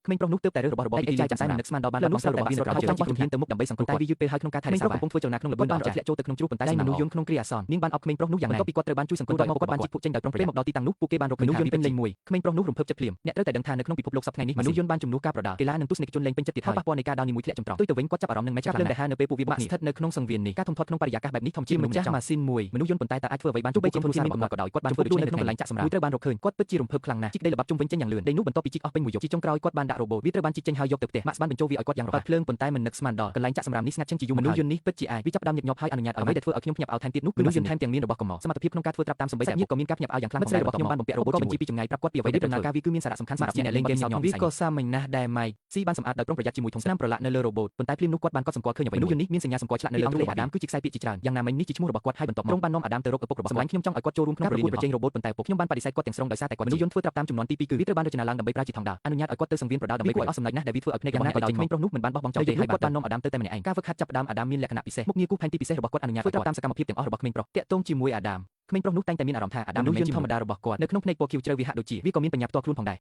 ក្មេងប្រុសនោះទើបតែរើសរបស់របរពីទីលានចាក់មិននឹកស្មានដល់បានបាត់បង់ស្រូវរបស់វាហើយចង់បោះជំហានទៅមុខដើម្បីសង្គ្រោះគាត់តែវាយឺតពេលហើយក្នុងការថែរក្សាកំពុងធ្វើចលនាក្នុងល្បឿនដ៏អស្ចារ្យធ្លាក់ចូលទៅក្នុងជ្រោះប៉ុន្តែមនុស្សយន្តក្នុងគ្រាអាសន្ននាងបានអបក្មេងប្រុសនោះយ៉ាងណាបន្ទាប់ពីគាត់ត្រូវបានជួយសង្គ្រោះមកគាត់បានជីកភក់ចេញដោយប្រុងប្រយ័ត្នពេលមកដល់ទីតាំងនោះពួកគេបានរកឃើញមនុស្សយន្តពេញលេញមួយក្មេងប្រុសនោះរំភើបចិត្តភ្លាមអ្នកត្រូវតែដឹងថានៅក្នុងពិភពលោកសប្តាហ៍ថ្ងៃនេះមនុស្សយន្តបានជំនួសការប្រដាល់កីឡានិងទស្សនិកជនលែងពេញចិត្តទៀតហើយប៉ះពាល់នៃការដោននីមួយធ្លាក់ចំត្រង់ផ្ទុយទៅវិញគាត់ចាប់អារម្មណ៍នឹងមេចាស់ភ្លើងដែលហានៅពេលពួកវាបុកគ្នាស្ថិតនៅក្នុងសង្វៀននេះការធំធាត់ក្នុងបរិយាកាសបែបនេះធំជាម្ចាស់ម៉ាស៊ីនមួយមនុស្សយន្តប៉ុន្តែតើអាចធ្វើអ្វីបានទោះបីជាធនធានមានកំណត់ក៏ដោយគាត់បានធ្វើដូចនេះនៅក្នុងកន្លែងចាក់សម្រាមមួយត្រូវបានរកឃើញគាត់ពិតជារំភើបខ្លាំងណាស់ជីកដីល្បាប់ជុំវិញចេញយ៉ាងលឿនដីនោះបន្ទាប់ពីជីកអស់ពេញមួយយប់ជាចុងក្រោយគាត់បានដាក់រ៉ូបូតវាត្រូវបានជីកចេញហើយយកទៅផ្ទះម៉ាក់បានបញ្ចូលវាឲ្យគាត់យ៉ាងរហ័សភ្លើងប៉ុន្តែមិននឹកស្មានដល់កន្លែងចាក់សម្រាមនេះស្ងាត់ឈឹងជាយូរមនុស្សយន្តនេះពិតជាអាចវាចាប់ផ្ដើមញឹកញាប់ហើយអនុញ្ញាតឲ្យអ្វីដែលធ្វើឲ្យខ្ញុំភ្ញាក់ផ្អើលថែមទៀតនោះគឺមនុស្សយន្តថែមទាំងមានរបស់កំសមត្ថភាពក្នុងការធ្វើត្រាប់តាមសម្បីសាច់ញាតិក៏មានការភ្ញាក់ផ្អើលយ៉ាងខ្លាំងផងដែររបស់ខ្ញុំបានបំពាក់រ៉ូបូតបញ្ជាពីចម្ងាយប្រាប់គាត់ពីអ្វីដែលដំណើរការវាគឺមានសារៈសំខាន់សម្រាប់អ្នកលេងហ្គេមញឹកញាប់វាក៏សាមញ្ញណាស់ដែរម៉ៃស៊ីបានសម្អាតដោយប្រុងប្រយ័ត្នជាមួយធុងស្នាមប្រឡាក់នៅលើរ៉ូបូតប៉ុន្តែភ្លាមនោះគាត់បានកត់សម្គាល់ឃើញអ្វីមនុស្សយន្តនេះមានសញ្ញាសម្គាល់ឆ្លាក់នៅលើទ្រូងរបស់អាដាមគឺជាខ្សែពាក្យជាច្រើនយ៉ាងណាមិញនេះជាឈ្មោះរបស់គាត់ហើយបន្ទាប់មកទ្រង់បាននាំអាដាមទៅរកឪពុករបស់សម្លាញ់ខ្ញុំចង់ឲ្យគាត់ចូលរួមក្នុងប្រកួតប្រជែងរ៉ូបូតប៉ុន្តែឪពុកខ្ញុំបានបដិសេធគាត់ទាំងស្រុងដោយសារតែគាត់មនុស្សយន្តធ្វើត្រាប់តាមចំនួនទី2គឺវាត្រូវបានរចនាឡើងដើម្បីប្រើជាថង់ដាអនុញ្ញាតឲ្យគាត់ទៅសង្វៀនប្រដាល់ដើម្បីគួរឲ្យអស់សំណើចណាស់ដែលវាធ្វើឲ្យភ្នែកយ៉ាងណាក៏ដោយក្មេងប្រុសនោះមិនបានបោះបង់ចោលទេហើយគាត់បាននាំអាដាមទៅតែម្នាក់ឯងការហ្វឹកហាត់ចាប់ផ្ដើមអាដាមមានលក្ខណៈពិសេសមុខងារគូសផែនទីពិសេសរបស់គាត់អនុញ្ញាតធ្វើត្រាប់តាមសកម្មភាពទាំងអស់របស់ក្មេងប្រុសតាក់ទងជាមួយអាដាមក្មេងប្រុសនោះតែងតែមានអារម្មណ៍ថាអាដាមមនុស្សយន្តធម្មតារបស់គាត់នៅក្នុងភ្នែកពណ៌ខៀវជ្រៅវាហាក់ដូចជាវាក៏មានបញ្ញាផ្ទាល់ខ្លួនផងដែរ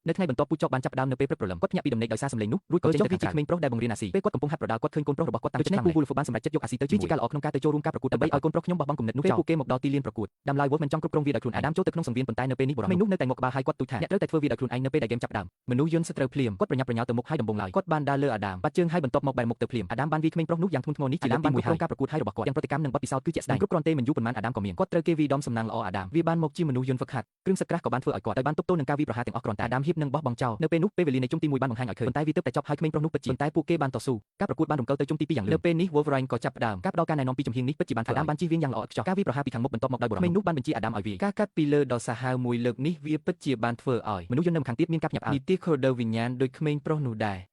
នៅថ្ងៃបន្ទាប់ពូចកបានចាប់ផ្ដើមនៅពេលព្រឹកព្រលឹមគាត់ភ្ញាក់ពីដំណេកដោយសារសម្លេងនោះរួចក៏ចេញទៅខាងក្រៅក្មេងប្រុសដែលបង្រៀនអាស៊ីពេលគាត់កំពុងហាត់ប្រដាល់គាត់ឃើញកូនប្រុសរបស់គាត់តាមចិត្តខ្លាំងណាស់ពូវូលហ្វបានសម្រេចចិត្តយកអាស៊ីទៅជាការល្អក្នុងការទៅចូលរួមការប្រកួតដើម្បីឲ្យកូនប្រុសខ្ញុំបោះបង់គំនិតនោះចោលពួកគេមកដល់ទីលានប្រកួតដាំឡាយវ៉មិនចង់គ្រប់គ្រងវាដោយខ្លួនឯងអាដាមចូលទៅក្នុងសង្វៀនប៉ុន្តែនៅពេលនេះបុរសនោះនៅតែងក់ក្បាលហើយគាត់ទូចថាអ្នកត្រូវតែធ្វើវាដោយខ្លួនឯងនៅពេលដែលហ្គេមចាប់ផ្ដើមមនុស្សយន្តសត្រូវភ្លាមគាត់ប្រញាប់ប្រញាល់ទៅមុខហើយដំបូងឡើយគាត់បានដើរលើអាដាមបាត់ជើងហើយបន្ទាប់មកបែរមុខទៅភ្លាមអាដាមបានវាយក្មេងប្រុសនោះយ៉ាងធ្ងន់ធ្ងរនេះជាលើកទី1ហើយការប្រកួតហើយរបស់គាត់ទាំងប្រតិកម្មនិងបទពិសោធន៍គឺជាក់ស្ដែងគ្រប់គ្រាន់ទេមិនយូរប៉ុន្មានអាដាមក៏មានគាត់ត្រូវគេវាយដំសំណាងល្អអាដាមវាបានមកជាមនុស្សយន្តហ្វឹកហាត់គ្រឿងសឹកក្រាស់ក៏បានធ្វើឲ្យគាត់ដោយបានទប់ទល់នឹងការវាយប្រហារទាំងអស់គ្រាន់តែអាដាមហ៊ាបនឹងបោះបង់ចោលនៅពេលនោះពេលវេលានៃជុំទី1បានបង្ហាញឲ្យឃើញប៉ុន្តែវាទើបតែចប់ហើយក្មេងប្រុសនោះពិតជាប៉ុន្តែពួកគេបានតស៊ូការប្រកួតបានរំកិលទៅជុំទី2យ៉ាងលឿននៅពេលនេះ Wolverine ក៏ចាប់ផ្ដើមការផ្ដល់ការណែនាំពីជំហាននេះពិតជាបានធ្វើអាដាមបានជៀសវាងយ៉ាងល្អឥតខ្ចោះការវាយប្រហារពីខាងមុខបន្ទាប់មកដោយបុរសក្មេងនោះបានបញ្ជាអាដាមឲ្យវាយការកាត់ពីលើដ៏សាហាវមួយលើកនេះវាពិតជាបានធ្វើឲ្យមនុស្សយន្តនៅម្ខាងទៀតមានការភ្ញាក់ផ្អើលនីតិ Coder វិញ្ញាណដោយក្មេងប្រុសនោះដ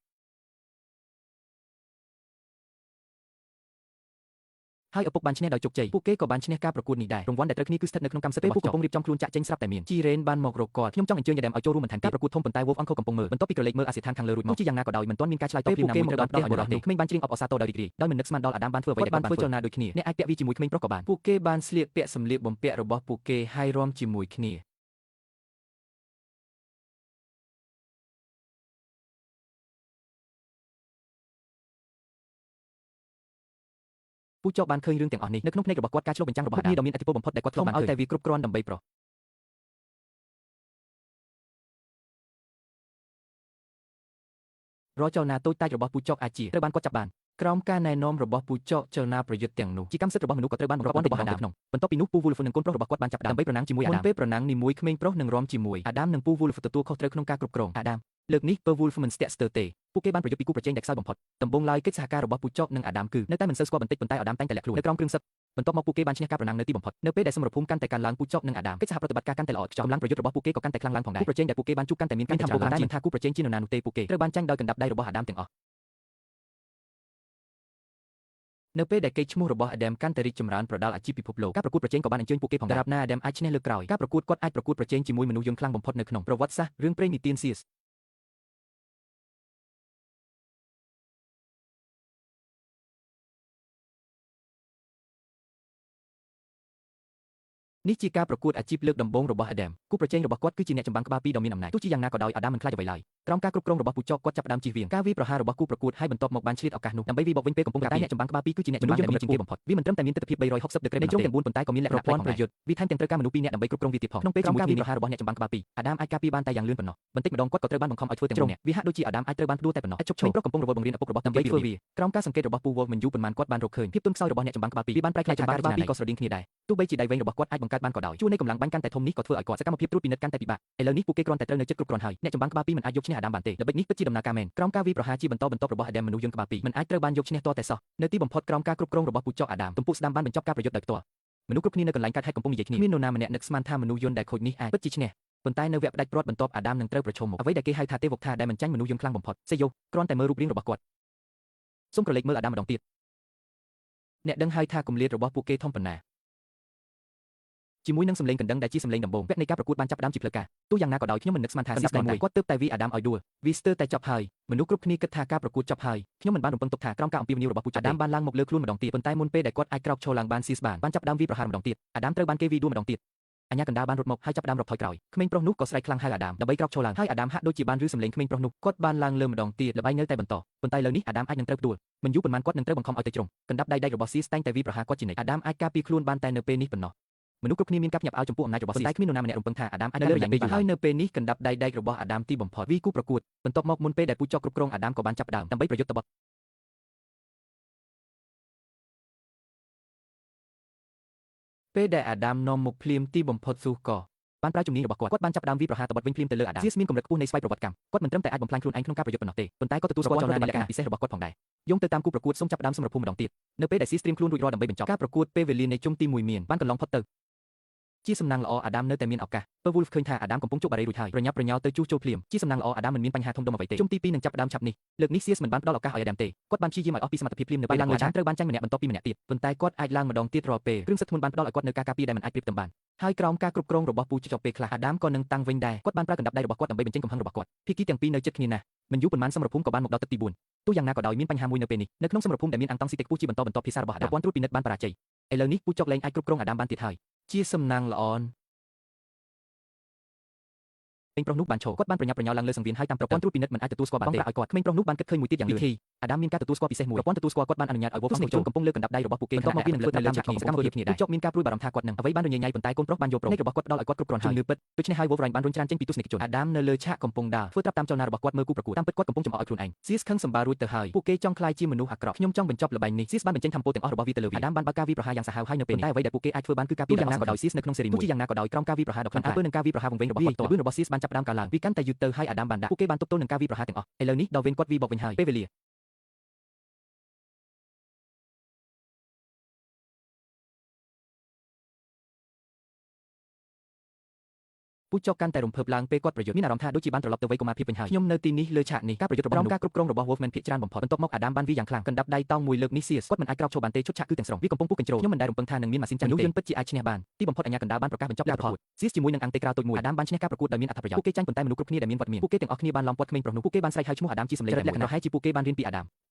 ែរហើយឪពុកបានឈ្នះដោយជោគជ័យពួកគេក៏បានឈ្នះការប្រកួតនេះដែររង្វាន់ដែលត្រូវគ្នាគឺស្ថិតនៅក្នុងកម្មសិទ្ធិពេលពួកកំពុងរៀបចំខ្លួនចាក់ចេញស្រាប់តែមានជីរ៉េនបានមករកគាត់ខ្ញុំចង់អញ្ជើញអាដាមឲ្យចូលរួមបន្ថែមការប្រកួតធំប៉ុន្តែ Wolf Uncle កំពុងមើលបន្ទាប់ពីក្រឡេកមើលអាសយដ្ឋានខាងលើរួចមកទោះជាយ៉ាងណាក៏ដោយមិនទាន់មានការឆ្លើយតបភ្លាមណាមួយត្រូវបានផ្ដល់ឲ្យបុរសនោះក្មេងបានច្រៀងអបអរសាទរដោយរីករាយដោយមិននឹកស្មានដល់អាដាមបានធ្វើអ្វីដែលគាត់បានធ្វើចលនាដូចគ្នាអ្នកអាចពាក់វាជាមួយក្មេងប្រុសក៏បានពួកគេបានស្លៀកពាក់សម្លៀកបំពាក់របស់ពួកគេហើយរាំជាមួយគ្នាពូចកបានឃើញរឿងទាំងអស់នេះនៅក្នុងភ្នែករបស់គាត់ការឆ្លុះបញ្ចាំងរបស់អាដាមដ៏មានឥទ្ធិពលបំផុតដែលគាត់ធ្លាប់បានឃើញឲ្យតែវាគ្រប់គ្រាន់ដើម្បីប្ររចលនាតូចតាចរបស់ពូចកអាចជាត្រូវបានគាត់ចាប់បានក្រោមការណែនាំរបស់ពូចកចលនាប្រយុទ្ធទាំងនោះជាកម្មសិទ្ធិរបស់មនុស្សក៏ត្រូវបានបង្រាប់របស់អាដាមក្នុងបន្ទាប់ពីនោះពូវូលហ្វនិងកូនប្រុសរបស់គាត់បានចាប់ផ្ដើមដើម្បីប្រណាំងជាមួយអាដាមមុនពេលប្រណាំងនីមួយក្មេងប្រុសនឹងរាំជាមួយអាដាមនិងពូវូលហ្វទទួលខុសត្រូវក្នុងការគ្រប់គ្រងអាដាមលើកនេះពូវូលហ្វមិនស្ទាក់ស្ទើរទេពួកគេបានប្រយុទ្ធពីគូប្រជែងដែលខ្សោយបំផុតដំបូងឡើយកិច្ចសហការរបស់ពូចកនិងអាដាមគឺនៅតែមិនសូវស្គាល់បន្តិចប៉ុន្តែអាដាមតែងតែលាក់ខ្លួននៅក្រោមគ្រឿងសឹកបន្ទាប់មកពួកគេបានឈ្នះការប្រណាំងនៅទីបំផុតនៅពេលដែលសមរភូមិកាន់តែកើនឡើងពូចកនិងអាដាមកិច្ចសហប្រតិបត្តិការកាន់តែល្អឥតខ្ចោះកម្លាំងប្រយុទ្ធរបស់ពួកគេក៏កាន់តែខ្លាំងឡើងផងដែរគូប្រជែងដែលពួកគេបានជួបកាន់តែមានកាន់តែច្រើនឡើងតែមិនថាគូប្រជែងជានរណានោះទេពួកគេត្រូវបានចាញ់ដោយកណ្ដាប់ដៃរបស់អាដាមទាំងអស់នៅពេលដែលកេរ្តិ៍ឈ្មោះរបស់អាដាមកាន់តែរីកចម្រើនប្រដាល់អាជីពពិភពលោកការប្រកួតប្រជែងក៏បានអញ្ជើញពួកគេផងដែរដរាបណាអាដាមអាចឈ្នះលើកក្រោយការប្រកួតគាត់អាចប្រកួតប្រជែងជាមួយមនុស្សយន្តខ្លាំងបំផុតនៅក្នុងប្រវត្តិសាស្ត្ររឿងព្រេងនិទានសៀសនេះជាការប្រកួតអាជីពលើកដំបូងរបស់អាដាមគូប្រជែងរបស់គាត់គឺជាអ្នកចម្បាំងក្បាលពីរដ៏មានអំណាចទោះជាយ៉ាងណាក៏ដោយអាដាមមិនខ្លាចអ្វីឡើយក្រោមការគ្រប់គ្រងរបស់ពូចកគាត់ចាប់ផ្ដើមជៀសវាងការវាយប្រហាររបស់គូប្រកួតហើយបន្ទាប់មកបានឆ្លៀតឱកាសនោះដើម្បីវាយបកវិញពេលកំពុងតែអ្នកចម្បាំងក្បាលពីរគឺជាអ្នកចម្បាំងដែលមានជាងគេបំផុតវាមិនត្រឹមតែមានទិដ្ឋភាព360ដឺក្រេនៃជ្រុងទាំង4ប៉ុន្តែក៏មានលក្ខណៈប្លែកផងដែរវាថែមទាំងត្រូវការមនុស្ស2នាក់ដើម្បីគ្រប់គ្រងវាទៀតផងក្នុងពេលជាមួយគ្នាវាយប្រហាររបស់អ្នកចម្បាំងក្បាលពីរអាដាមអាចការពារបានតែយ៉ាងលឿនប៉ុណ្ណោះបន្តិចម្ដងគាត់ក៏ត្រូវបានបង្ខំឲ្យធ្វើទាំង4នាក់វាហាក់ដូចជាអាដាមអាចត្រូវបានផ្ដួលតែប៉ុណ្ណោះជប់ឈប់ប្រុសកំពុងរវល់បង្រៀនឪពុករបស់ដើម្បីធ្វើវាក្រោមការសង្កេតរបស់ពូវល់មិនយូរប៉ុន្មានគាត់បានរកឃើញភាពទន់ខ្សោយរបស់អ្នកចម្បាំងក្បាលពីរវាបានប្រែក្លាយជាការក្បាលពីរក៏ស្រដៀងគ្នាដែរទោះបីជាដៃវែងរបស់គាត់អាចបង្កើតបានក៏ដោយជួរនៃកម្លាំងបាញ់កាន់តែធំនេះក៏ធ្វើឲ្យគាត់សកម្មភាពត្រួតពិនិត្យកាន់តែពិបាកឥឡូវនេះពួកគេគ្រាន់តែត្រូវនៅចិត្តគ្រប់គ្រាន់ហើយអ្នកចម្បាំងក្បាលពីរមិនអាចយកឈ្នះអាដាមបានទេល្បិចនេះពិតជាដំណើរការមែនក្រោមការវាយប្រហារជាបន្តបន្ទាប់របស់អាដាមមនុស្សយន្តក្បាលពីរមិនអាចត្រូវបានយកឈ្នះទាល់តែសោះនៅទីបំផុតក្រោមការគ្រប់គ្រងរបស់ពូចកអាដាមទំពុកស្ដាំបានបញ្ចប់ការប្រយុទ្ធដោយផ្ទាល់មនុស្សគ្រប់គ្នានៅកន្លែងកើតហេតុកំពុងនិយាយគ្នាគ្មាននរណាម្នាក់នឹកស្មានថាមនុស្សយន្តដែលខូចនេះអាចពិតជាឈ្នះប៉ុន្តែនៅវគ្គផ្ដាច់ព្រាត់បន្ទាប់អាដាមនឹងត្រូវប្រឈមមុខអ្វីដែលគេហៅថាទេវកថាដែលមិនចាញ់មនុស្សយន្តខ្លាំងបំផុតសេយ៉ូគ្រាន់តែមើលរូបរាងរបស់គាត់សូមក្រឡេកមើលអាដាមម្ដងទៀតអ្នកដឹងហើយថាគម្លាតរបស់ពួកគេធំប៉ុណ្ណាជាមួយនឹងសម្លេងកណ្ដឹងដែលជាសម្លេងដំបូងវគ្គនៃការប្រកួតបានចាប់ផ្ដើមជាផ្លូវការទោះយ៉ាងណាក៏ដោយខ្ញុំមិននឹកស្មានថាស៊ីស្ដាយមួយគាត់ទើបតែវាអាដាមឲ្យដួលវាស្ទើរតែចប់ហើយមនុស្សគ្រប់គ្នាគិតថាការប្រកួតចប់ហើយខ្ញុំមិនបានរំពឹងទុកថាក្រោមការអំពាវនាវរបស់ពូអាដាមបានឡើងមកលើខ្លួនម្ដងទៀតប៉ុន្តែមុនពេលដែលគាត់អាចក្រោកឈរឡើងបានស៊ីស្បានចាប់ផ្ដើមវាយប្រហារម្ដងទៀតអាដាមត្រូវបានគេវាយដួលម្ដងទៀត អាញាកណ្ដាលបានរត់មកហើយចាប់ផ្ដើមរកថយក្រោយក្មេងប្រុសនោះក៏ស្រែកខ្លាំងហៅអាដាមដើម្បីក្រោកឈរឡើងហើយអាដាមហាក់ដូចជាបានឮសំឡេងក្មេងប្រុសនោះគាត់បានឡើងលើម្ដងទៀតល្បែងនៅតែបន្តប៉ុន្តែឥឡូវនេះអាដាមអាចនឹងត្រូវផ្ដួលមិនយូរប៉ុន្មានគាត់នឹងត្រូវបង្ខំឲ្យទៅជ្រុងកណ្ដាប់ដៃដែករបស់ស៊ីស្តែងតែវាប្រហារគាត់ជានិច្ចអាដាមអាចការពារខ្លួនបានតែនៅពេលនេះប៉ុណ្ណោះមនុស្សគ្រប់គ្នាមានការភ្ញាក់ផ្អើលចំពោះអំណាចរបស់ស៊ីតែគ្មាននរណាម្នាក់រំពឹងថាអាដាមអាចនៅលើរយៈពេលយូរហើយនៅពេលនេះកណ្ដាប់ដៃដែករបស់អាដាមទីបំផុតវីគូប្រកួតបន្ទាប់មកមុនពេលដែលពូចកគ្រប់គ្រងអាដាមក៏បានចាប់ផ្ដើមដើម្បីប្រយុទ្ធតបពេលដែលអាដាមនាំមុខភ្លាមទីបំផុតស៊ូក៏បានប្រើជំនាញរបស់គាត់គាត់បានចាប់ផ្ដើមវាយប្រហារតបិតវិញភ្លាមទៅលើអាដាមសៀសមានកម្រិតខ្ពស់នៃស្វ័យប្រវត្តិកម្មគាត់មិនត្រឹមតែអាចបំផ្លាញខ្លួនឯងក្នុងការប្រយុទ្ធប៉ុណ្ណោះទេប៉ុន្តែក៏ទទួលស្គាល់ចលនានៃលក្ខណៈពិសេសរបស់គាត់ផងដែរយោងទៅតាមគូប្រកួតសូមចាប់ផ្ដើមសម្រភូមិម្ដងទៀតនៅពេលដែលសៀសត្រៀមខ្លួនរួចរាល់ដើម្បីបញ្ចប់ការប្រកួតពេលវេលានៃជុំទី1មានបានកន្លងផុតទៅជាសំណាងល្អអាដាមនៅតែមានឱកាសពើវូលហ្វឃើញថាអាដាមកំពុងជក់បារីរួចហើយប្រញាប់ប្រញាល់ទៅជួសជុលភ្លាមជាសំណាងល្អអាដាមមិនមានបញ្ហាធំដុំអ្វីទេជុំទី2នឹងចាប់ផ្ដើមឆាប់នេះលើកនេះសៀសមិនបានផ្ដល់ឱកាសឲ្យអាដាមទេគាត់បានព្យាយាមឲ្យអស់ពីសមត្ថភាពភ្លាមនៅពេលឡើងលើចានត្រូវបានចាញ់ម្នាក់បន្ទាប់ពីម្នាក់ទៀតប៉ុន្តែគាត់អាចឡើងម្ដងទៀតរាល់ពេលគ្រឿងសឹកធ្ងន់បានផ្ដល់ឲ្យគាត់នូវការការពារដែលមិនអាចប្រៀបផ្ទឹមបានហើយក្រោមការគ្រប់គ្រងរបស់ពូចកពេលខ្លះអាដាមក៏នឹងតាំងវិញដែរគាត់បានប្រើកណ្ដាប់ដៃរបស់គាត់ដើម្បីបញ្ចេញកំហឹងរបស់គាត់ភាគីទាំងពីរនៅជិតគ្នាណាស់មិនយូរប៉ុន្មានសមរភូមិក៏បានមកដល់ទឹកទី4ទោះយ៉ាងណាក៏ដោយមានបញ្ហាមួយនៅពេលនេះនៅក្នុងសមរភូមិដែលមានអង់តង់ស៊ីតិខ្ពស់ជាបន្តបន្ទាប់ភាសារបស់អាដាមប្រព័ន្ធត្រួតពិនិត្យបានបរាជ័យឥឡូវនេះពូចកលែងអាចគ្រប់គ្រងអាដាមបានទៀតហើយជាសំណាងល្អក្មេងប្រុសនោះបានឈរគាត់បានប្រញាប់ប្រញាល់ឡើងលើសង្វៀនហើយតាមប្រព័ន្ធត្រួតពិនិត្យមិនអាចទទួលស្គាល់បានទេឲ្យគាត់ក្មេងប្រុសនោះបានគិតឃើញមួយទៀតយ៉ាងលឿនវិធីអាដាមមានការទទួលស្គាល់ពិសេសមួយប្រព័ន្ធទទួលស្គាល់គាត់បានអនុញ្ញាតឲ្យវល់ជនកំពុងលើកណ្ដាប់ដៃរបស់ពួកគេបន្ទាប់មកវានឹងលើកនៅលើឆាកសកម្មភាពគ្នាដែរចុកមានការព្រួយបារម្ភថាគាត់នឹងអ្វីបានរញ៉េញ៉ៃប៉ុន្តែកូនប្រុសបានយល់ព្រមរបស់គាត់ផ្ដល់ឲ្យគាត់គ្រប់គ្រាន់ហើយជំនឿពិតដូច្នេះហើយ Wolverine បានរុញច្រានចេញពីទស្សនិកជនអាដាមនៅលើឆាកកំពុងដើរធ្វើត្រាប់តាមចលនារបស់គាត់មើលគូប្រកួតតាមពិតគាត់កំពុងចំអកឲ្យខ្លួនឯងសៀសខឹងសម្បារួចទៅហើយពួកគេចង់ក្លាយជាមនុស្សអាក្រក់ខ្ញុំចង់បញ្ចប់ល្បែងនេះសៀសបានបញ្ចេញធម្មពលទាំងអស់របស់វាទៅលើវាអាដាមបានបើកការវាយប្រហារយ៉ាងសាហាវហើយនៅពេលនេះតែអ្វីដែលពួកគេអាចធ្វើបានគឺការពារយ៉ាងណាក៏ដោយសៀសនៅក្នុងសេរីមួយទោះជាយ៉ាងណាក៏ដោយក្រោមការវាយប្រហារដ៏ខ្លាំងក្លានឹងការវាយប្រហារវង្វេងរបស់គាត់ល្បឿនរបស់សៀសបានចាប់ផ្ដើមកើនឡើងវាកាន់តែយឺតទៅហើយអាដាមបានដាក់ពួកគេបានទប់ទល់នឹងការវាយប្រហារទាំងអស់ឥឡូវនេះដល់វេនគាត់វាយបកវិញហើយពេលវេលាពូចកកាន់តែរំភើបឡើងពេលគាត់ប្រយុទ្ធមានអារម្មណ៍ថាដូចជាបានត្រឡប់ទៅវ័យកុមារភាពវិញហើយខ្ញុំនៅទីនេះលើឆាកនេះការប្រយុទ្ធរបស់ការគ្រប់គ្រងរបស់ Wolfman ភាគច្រើនបំផុតបន្ទាប់មកអាដាមបានវាយយ៉ាងខ្លាំងកណ្ដាប់ដៃតោងមួយលើកនេះសៀសគាត់មិនអាចក្រោកឈរបានទេឈុតឆាកគឺទាំងស្រុងវាកំពុងពុះកញ្ជ្រោលខ្ញុំមិនដែលរំពឹងថានឹងមានម៉ាស៊ីនចាញ់នោះយន្តពិតជាអាចឈ្នះបានទីបំផុតអាញាកណ្ដាលបានប្រកាសបញ្ចប់ការប្រកួតសៀសជាមួយនឹងអង្គទេក្រៅតូចមួយអាដាមបានឈ្នះការប្រកួតដោយមានអត្ថប្រយោជន៍ពួកគេចាញ់ប៉ុន្តែមនុស្សគ្រប់គ្នាដែលមានវត្តមានពួកគេទាំងអស់គ្នាបានឡោមព័ទ្ធក្មេងប្រុសនោះពួកគេបានស្រែកហៅឈ្មោះអាដាមជាសម្លេងតែមួយប្រហែលជាពួកគេបានរៀនពីអាដាម